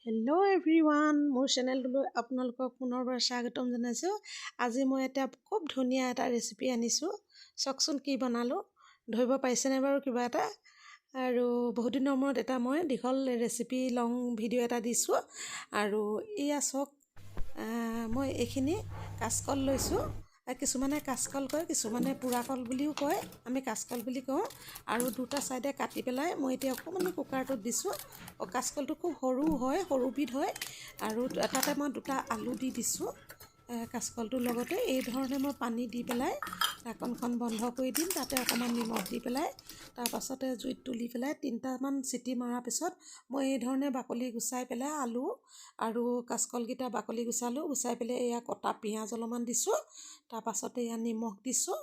Hello' everyone, মোৰ চেনেলটোলৈ আপোনালোকক পুনৰবাৰ স্বাগতম জনাইছোঁ। আজি মই এটা খুব ধুনীয়া এটা ৰেচিপি আনিছোঁ। চাওকচোন কি বনালোঁ, ধৰিব পাৰিছেনে বাৰু কিবা এটা? আৰু বহুত দিনৰ মূৰত এটা মই দীঘল ৰেচিপি, লং ভিডিঅ' এটা দিছোঁ। আৰু এয়া চাওক, মই এইখিনি কাচকল লৈছোঁ। কিছুমানে কাচকল কয়, কিছুমানে পোৰা কল বুলিও কয়, আমি কাচকল বুলি কওঁ। আৰু দুটা ছাইডে কাটি পেলাই মই এতিয়া অকণমান কুকাৰটোত দিছোঁ। কাচকলটো খুব সৰু হয়, সৰুবিধ হয়। আৰু তাতে মই দুটা আলু দি দিছোঁ কাচকলটোৰ লগতে। এই ধৰণে মই পানী দি পেলাই ঢাকনখন বন্ধ কৰি দিম। তাতে অকণমান নিমখ দি পেলাই তাৰপাছতে জুইত তুলি পেলাই তিনিটামান চিটি মৰাৰ পিছত মই এই ধৰণে বাকলি গুচাই পেলাই আলু আৰু কাচকলকেইটা বাকলি গুচালোঁ। গুচাই পেলাই এয়া কটা পিঁয়াজ অলপমান দিছোঁ। তাৰপাছতে এয়া নিমখ দিছোঁ।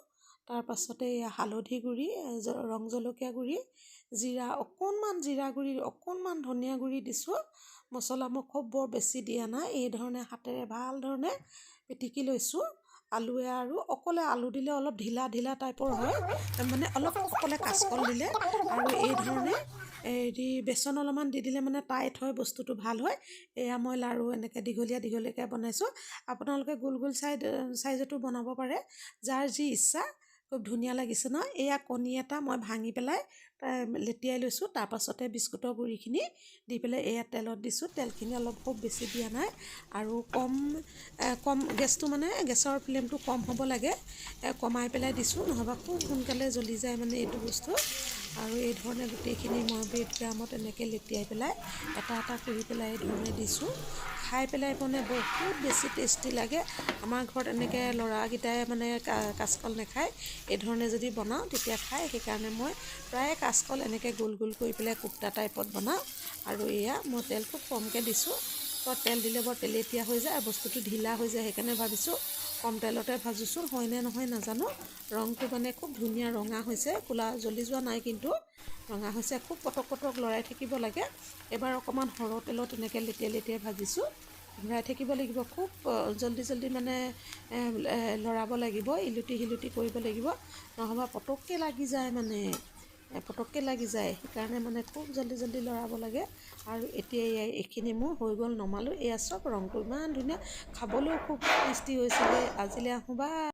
তাৰপাছতে এয়া হালধি গুড়ি, ৰং জলকীয়া গুড়ি, জিৰা অকণমান, জিৰা গুড়ি অকণমান, ধনিয়া গুড়ি দিছোঁ। মছলা মই খুব বৰ বেছি দিয়া নাই। এই ধৰণে হাতেৰে ভাল ধৰণে পিটিকি লৈছোঁ আলুৱে। আৰু অকলে আলু দিলে অলপ ঢিলা ঢিলা টাইপৰ হয়, মানে অলপ অকলে কাচকল দিলে আৰু এই ধৰণে হেৰি বেচন অলপমান দি দিলে মানে টাইট হয় বস্তুটো, ভাল হয়। এয়া মই লাৰু এনেকৈ দীঘলীয়া দীঘলীয়াকৈ বনাইছোঁ। আপোনালোকে গোল গোল চাইজতো বনাব পাৰে, যাৰ যি ইচ্ছা। খুব ধুনীয়া লাগিছে ন? এয়া কণী এটা মই ভাঙি পেলাই লেটিয়াই লৈছোঁ। তাৰপাছতে বিস্কুটৰ গুড়িখিনি দি পেলাই এয়া তেলত দিছোঁ। তেলখিনি অলপ খুব বেছি দিয়া নাই আৰু কম কম গেছটো, মানে গেছৰ ফ্লেমটো কম হ'ব লাগে। কমাই পেলাই দিছোঁ, নহ'বা খুব সোনকালে জ্বলি যায় মানে এইটো বস্তু। আৰু এই ধৰণে গোটেইখিনি মই ব্ৰেড ক্ৰামত এনেকৈ লেটিয়াই পেলাই এটা এটা কৰি পেলাই এই ধৰণে দিছোঁ। খাই পেলাই মানে বহুত বেছি টেষ্টি লাগে। আমাৰ ঘৰত এনেকৈ ল'ৰাকেইটাই মানে কাচকল নাখায়, এই ধৰণে যদি বনাওঁ তেতিয়া খায়। সেইকাৰণে মই প্ৰায়ে কাচকল এনেকৈ গোল গোল কৰি পেলাই কোপ্তা টাইপত বনাওঁ। আৰু এয়া মই তেল খুব কমকৈ দিছোঁ। বৰ তেল দিলে বৰ তেলেতীয়া হৈ যায় আৰু বস্তুটো ঢিলা হৈ যায়। সেইকাৰণে ভাবিছোঁ কম তেলতে ভাজোঁচোন, হয়নে নহয় নাজানো। ৰংটো মানে খুব ধুনীয়া ৰঙা হৈছে, ক'লা জ্বলি যোৱা নাই, কিন্তু ৰঙা হৈছে। খুব পটক পটক লৰাই থাকিব লাগে। এবাৰ অকণমান সৰহ তেলত এনেকৈ লেটিয়াই লেটিয়াই ভাজিছোঁ। ঘূৰাই থাকিব লাগিব, খুব জল্দি জল্দি মানে লৰাব লাগিব, ইলুটি সিলুটি কৰিব লাগিব, নহ'বা পটককৈ লাগি যায়, মানে পটককৈ লাগি যায়। সেইকাৰণে মানে খুব জল্দি জল্দি লৰাব লাগে। আৰু এতিয়া এইখিনি মোৰ হৈ গ'ল, নমালোঁ। এয়া চাওক, ৰংটো ইমান ধুনীয়া, খাবলৈও খুব টেষ্টি হৈছিলে। আজিলৈ আহোঁ, বাই।